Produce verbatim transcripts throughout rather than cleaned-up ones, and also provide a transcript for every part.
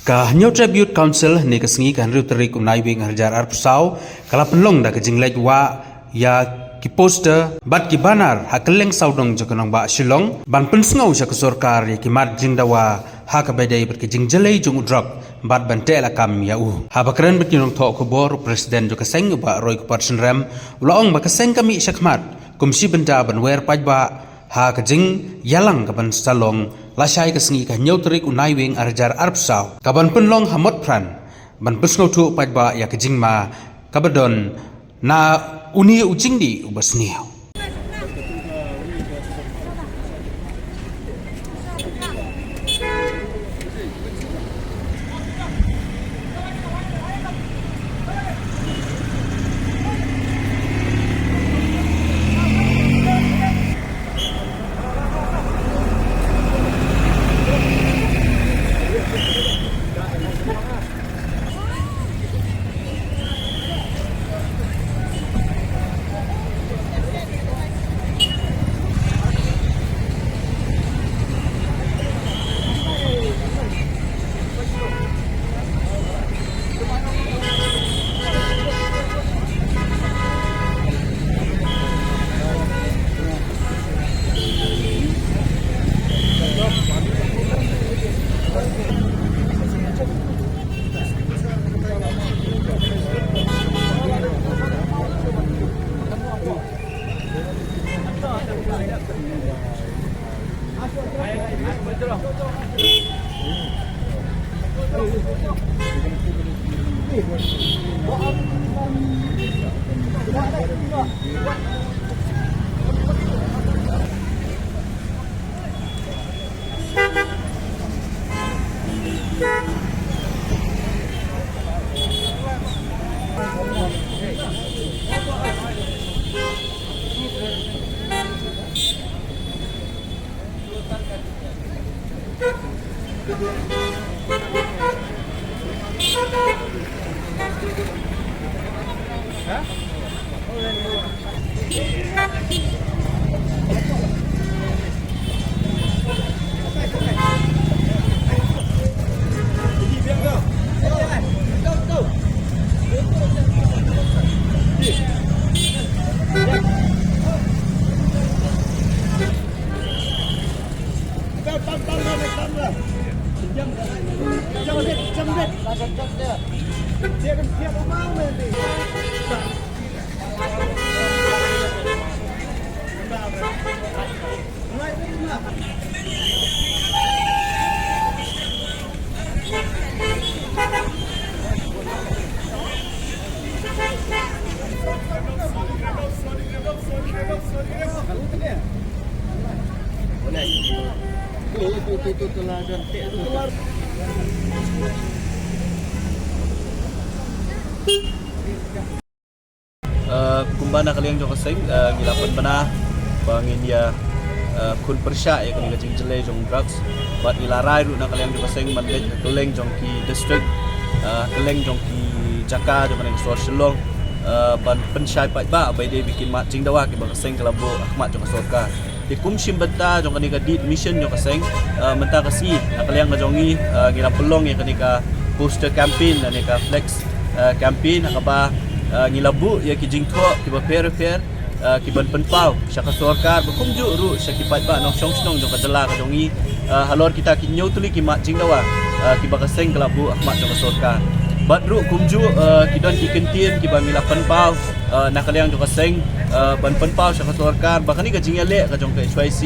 Ka Hynñiewtrep Youth Council, ne ka sngi ka hynriew tarik u Naiwieng arhajar arphew saw, ka la pynlong da ka jingleit wah ïa ki poster bad ki banner ha kylleng sawdong jong ka nongbah Shillong, ban pynsngew sha ka sorkar ïa ki mat jingdawa ha kaba ïadei bad ka jingjyllei jong u drok bad ban teh lakam ïa u. Haba kren bad ki nongthoh khubor, u President jong ka seng, u Bah Roykupor Shynrem, u la ong ba ka seng ka mih shakhmat kum shi bynta ban wer paidbah ha ka jingïalang kaban sa long lashai ka sngi ka hynñiew tarik u Naiwieng arhajar arphew saw, kaban pynlong ha Motphran, ban pynsngewthuh paidbah ïa ka jingma kaba don na une u jingdih uba sniew. Uh, kumba na ka liang jong ka seng, uh, ngi la pynbna ba ngin ïa, uh, khun pyrshah ïa kane ka jingjyllei jong drugs. Bad ngi la rai ruh na ka liang jong ka seng ban leit ha kylleng jong ki district, uh, kylleng jong ki jaka jong ka sor Shillong, uh, ban pynshai paidbah ba ïadei bad ki mat jingdawa kiba ka seng ka la buh ha khmat jong ka sorkar. Te kum shi bynta jong kane ka dih mission jong ka seng, uh, mynta ka sngi na ka liang ka jong ngi, uh, ngi la pynlong ïa kane ka poster campaign lane ka flex, uh, campaign ha kaba, uh, ngi la buh ïa ki jingthoh kiba pher pher, uh, kiban pynpaw sha ka sorkar bad kumjuh ruh sha ki paidbah nongshong shnong jong ka jylla ka jong ngi, uh, halor kita ki hynñiew tylli ki mat jingdawa, uh, kiba ka seng ka la buh ha khmat jong ka sorkar. Bad ruh kumjuh, uh, ki don ki kyntien kiba ngi la pynpaw, uh, na ka liang jong ka seng, uh, ban pynpaw sha ka sorkar ba kane ka jingïaleh ka jong ka H Y C,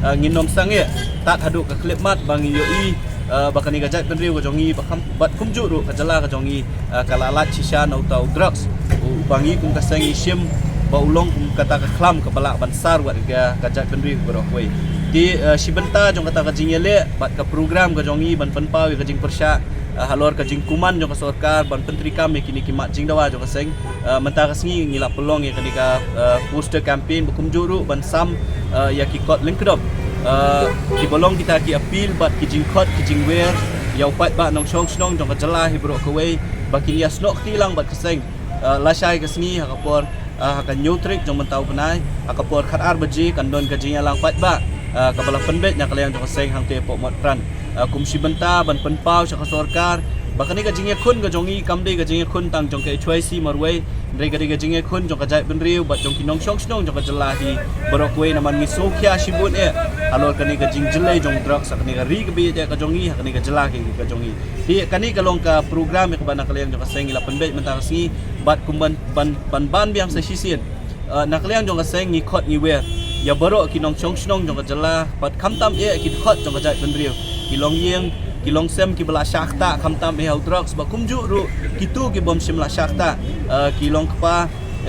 uh, ngin ym sangeh tad haduh ka khyllipmat ba ngin ïohi, uh, ba kane ka jaitbynriew ka jong ngi bad kumjuh ruh ka jylla ka jong ngi, uh, ka la lait shisha na uta u drugs uba ngi kum ka seng ngi shim ba u long kum kata ka khlam kaba lah ban sar wat ïa ka jaitbynriew baroh kawei. Te, uh, shi bynta jong kata ka jingïaleh bad ka program ka jong ngi ban pynpaw ïa ka jingpyrshah, uh, halor ka jingkuman jong ka sorkar ban pyntreikam ïa kine ki mat jingdawa jong ka seng. Uh, mynta ka sngi ngi la pynlong ïa kane ka, uh, poster campaign bad kumjuh ruh ban sam, uh, ïa ki kot lyngkdop, uh, kiba long kita ki appeal bad ki jingkhot ki jingwer ïa u paidbah nongshong shnong jong ka jylla hi baroh kawei ba kin ïa snoh kti lang bad ka seng, uh, lashai ka sngi ha ka por, uh, ha ka hynñiew tarik jong mynta u bnai ha ka por khatar baje kan don ka jingïalang paidbah, uh, kaba la pynbeit na ka liang jong ka seng hangtei hapoh Motphran. ah, kum shi bynta ban pynpaw sha ka sorkar ba kane ka jingïakhun ka jong ngi kam dei ka jingïakhun tang jong ka H Y C marwei, hynrei ka dei ka jingïakhun jong ka jaitbynriew bad jong ki nongshong shnong jong ka jylla hi baroh kawei, namar ngi sngewkhia shibun eh halor kane ka jingjyllei jong drugs ha kane ka ri kaba ïeit eh ka jong ngi, ha kane ka jylla ka jong ngi. Te kane ka long ka program ïa kaba na ka liang jong ka seng ngi la pynbeit mynta ka sngi, bad kum ban ban ban ban biang sa shisien. Ah, na ka liang jong ka seng ngi khot ngi wer ïa baroh ki nongshong shnong jong ka jylla bad khamtam eh ki dkhot jong ka jaitbynriew, ki longïing ki longsem kiba la shah ktah khamtam eh ha u drugs, bad kumjuh ruh kito ki bym shym la shah ktah, ah, ki longkpa,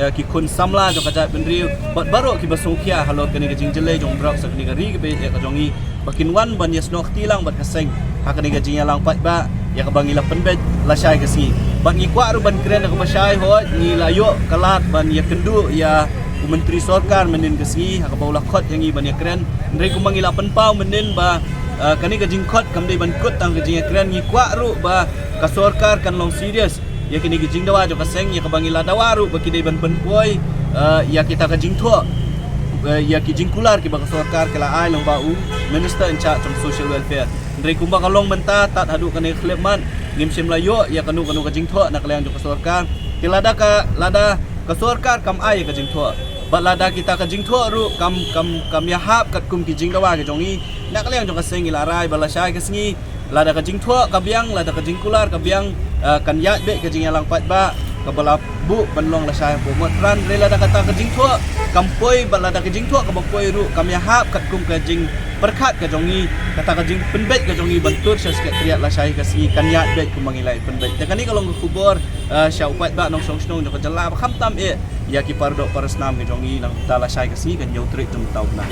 ah, ki khun samla jong ka jaitbynriew bad baroh kiba sngewkhia halor kane ka jingjyllei jong drugs ha kane ka ri kaba ïeit eh ka jong ngi, ba kin wan ban ïasnoh kti lang bad ka seng ha kane ka jingïalang paidbah ïa kaba ngi la pynbeit lashai ka sngi. Bad ngi kwah ruh ban kren ha kaba shai, hooid ngi la ïoh ka lad ban ïakynduh ïa u Myntri Sorkar mynnin ka sngi ha kaba u la khot ïa ngi ban ïakren, hynrei kumba ngi la pynpaw mynnin ba, ah, kane ka jingkhot kam dei ban kut tang ka jingïakren. Ngi kwah ruh ba ka sorkar kan long serious ïa kine ki jingdawa jong ka seng, ïa kaba ngi la dawa ruh ba ki dei ban pynpoi, ah, ïa kita ka jingthoh, eh, ïa ki jingkular kiba ka sorkar ka la ai lyngba u Minister in charge jong Social Welfare. Hynrei kumba ka long mynta tad haduh kane ka khyllipmat ngim shym la ïoh ïa kano kano ka jingthoh na ka liang jong ka sorkar. Te lada ka, lada ka sorkar kam ai ïa ka jingthoh bad lada kita ka jingthoh ruh kam kam kam ïahap katkum ki jingdawa ka jong ngi, na ka liang jong ka seng ngi la rai ba lashai ka sngi lada ka jingthoh ka biang, lada ka jingkular ka biang, ah, kan ïaid beit ka jingïalang paidbah kaba la buh ban long lashai hapoh Motphran. Hynrei lada kata ka jingthoh kam poi bad lada ka jingthoh kaba poi ruh kam ïahap katkum ka jingpyrkhat ka jong ngi, kata ka jingpynbeit ka jong ngi ban tur sha Secretariat lashai ka sngi kan ïaid beit kumba ngi la pynbeit. Te kane ka long ka khubor, ah, sha u paidbah nongshong shnong jong ka jylla ba khamtam eh ïa ki paradoh parasnam ka jong ngi, nangta lashai ka sngi kan ïoh trit jong uta u bnai.